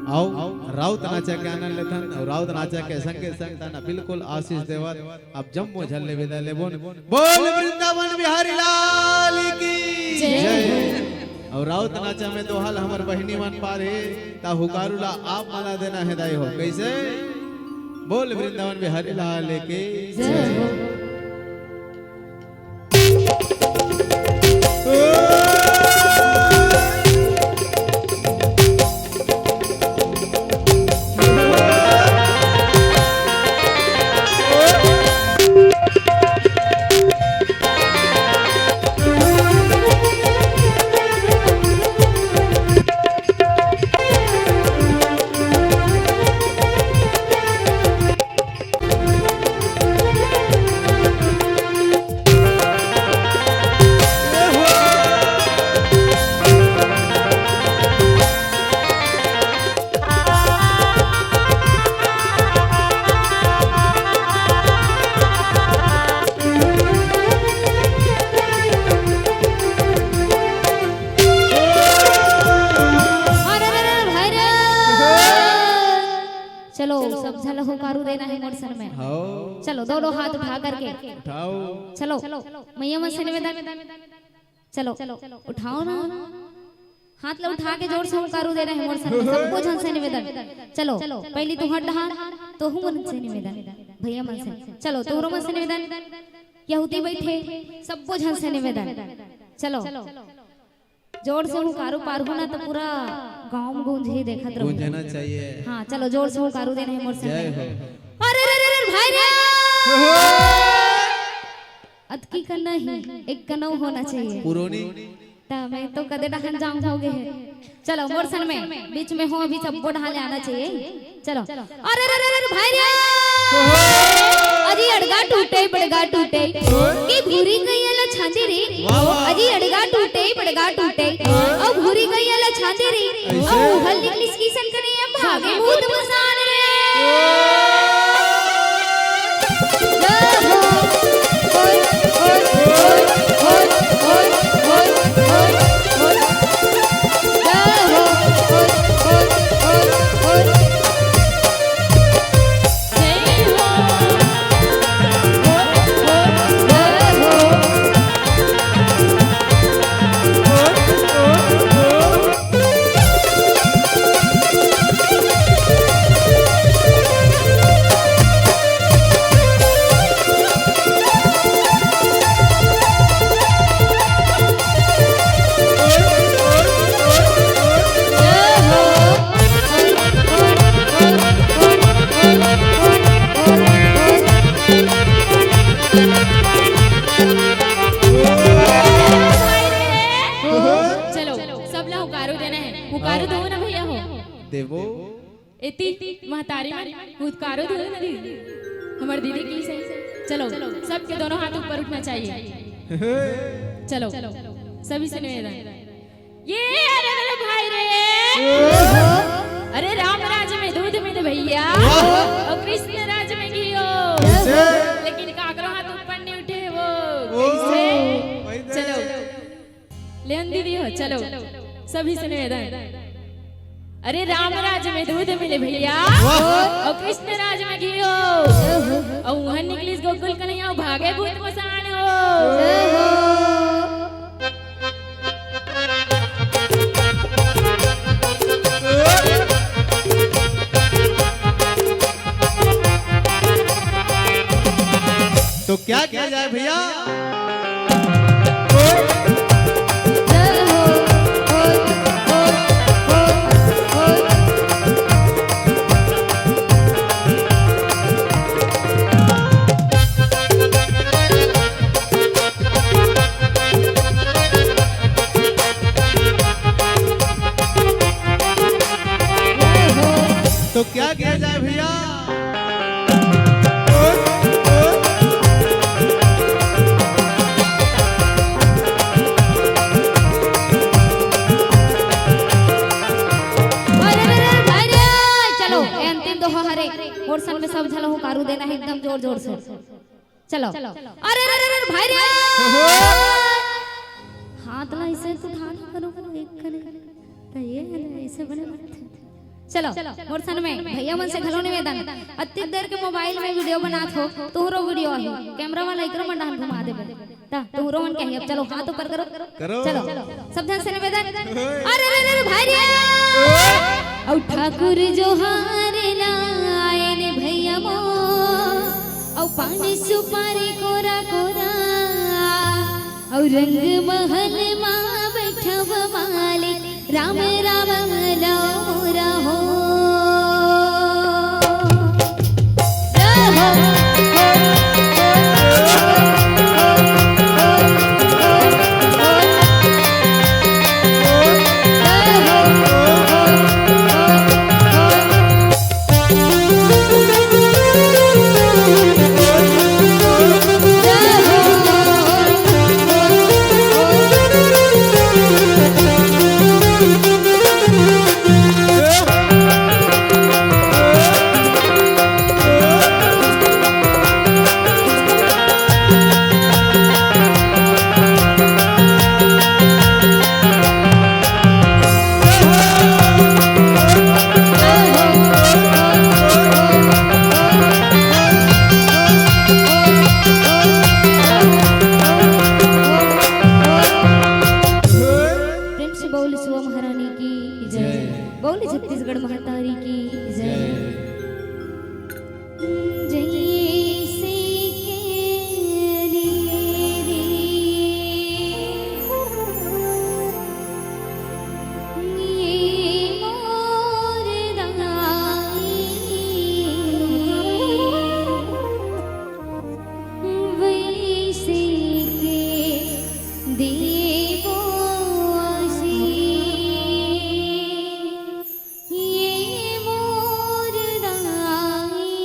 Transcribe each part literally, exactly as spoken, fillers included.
अउ राउत नाचा के आनंद लेथन, अउ राउत नाचा के संगे संग तना बिल्कुल आशीष देवत अब जम्मो झन ले विदा लेबोन। बोल वृंदावन बिहारी लाल की जय। जय। अउ राउत नाचा में दोहा ल हमर बहिनी मन पार हे, ता हुकारू ला आप मन ला देना हे दाई हो। कइसे? बोल वृंदावन बिहारी लाल की जय हो। अरे, अरे, अरे, भाई रे। चलो, सब झन ल हुकारू देना हे मोर सन में। हाँ। चलो, दोनों हाथ उठा करके। उठाओ। चलो, मैया मन से निवेदन। चलो, उठाओ ना। हाथ ला उठा के जोर से हुकारू देना हे मोर सन में। सबो झन से निवेदन। चलो, पहली तुंहर डहार, तोहू मन से निवेदन। भैया मन से। चलो, तोहरो मन से निवेदन। यहूदी बैठे, सबो झन से निवेदन। चलो। जोर से हुकारू पारहू ना तो पूरा गांव में गूंजही, देखत रहू। गूंजना चाहिए। हाँ, चलो जोर से हुकारू देना हे मोर सन में। जय हो। अरे रे रे रे भाई रे। अतकी कन नहीं, एक कनऊ होना चाहिए। पुरोनी। त मैं तो कदे डहन जाम हो गे हे। चलो मोर सन में, बीच में हो अभी सबो डहार ले आना चाहिए। चलो। अरे रे रे रे भाई रे। अजी अड़गा टूटे, बड़गा टूटे। के भूरी गैया ला छांदी रे। वाह, वाह। अजी अड़गा टूटे, बड़गा टूटे। अउ भूरी गैया ला छांदी रे। ऐसे? अउ हल निकलिस किसन कने हम भागे भूत मसान रे। चलो, सब ला हुकारो देना हे। हुकारो दो ना भैया हो। देबो। एती महतारी मन हुकारो दो ना दीदी। हमर दीदी की सही। चलो, सबके दोनों हाथ ऊपर उठना चाहिए। चलो, सभी से निवेदन। ये अरे अरे भाई रे। अरे राम राज में दूध मिले भैया, वाह। अउ कृष्ण राज में घी हो। कैसे? लेकिन काकरो हाथ ऊपर नहीं उठे वो। ओ, कैसे? वही दे। चलो, लेन दीदी हो, चलो, सभी से निवेदन। अरे राम राज में दूध मिले भैया, वाह। अउ कृष्ण राज में घी हो। अउ उहन निकलिस गोकुल कन्हैया, अउ भागे भूत मसान हो। तो क्या किया जाए भैया? तो क्या किया जाए भैया? अरे, अरे, अरे, अरे, चलो, ये अंतिम दोहा हरे। मोर सन में सब झन हुकारू देना हे एकदम जोर जोर से। चलो। अरे, अरे, अरे, अरे, भाई रे। हाथ ला ऐसे तो उठा के करो, करो, एक करे। तो ये है ना, ऐसे बने बात है। चलो, मोर सन में भैया मन से घलो निवेदन, अतिक देर के मोबाइल में वीडियो बनात हो, तुहरो वीडियो आही, कैमरा वाला इकरो मन डाहन घुमा देबे। ता तुहरो मन कही, अब चलो हाथ ऊपर करो। करो। चलो, सब झन से निवेदन। अरे रे रे रे भाई रे। अउ ठाकुर जोहार लाए ने भैया मोर, अउ पान सुपारी कोरा कोरा, अउ रंग महल मा बैठव मालिक, राम राम लो रहो। रहो। प्रेम से बोल सुआ महारानी की जय। जय। बोल छत्तीसगढ़ महतारी की जय। जय। जैसे के रे रे, ये मोर दाई, वैसे के देवो आशीष। ये मोर दाई,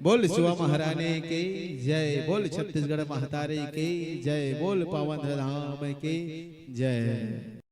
बोल सुआ महारानी के जय, बोल छत्तीसगढ़ महतारी के जय, बोल पावन धाम के जय।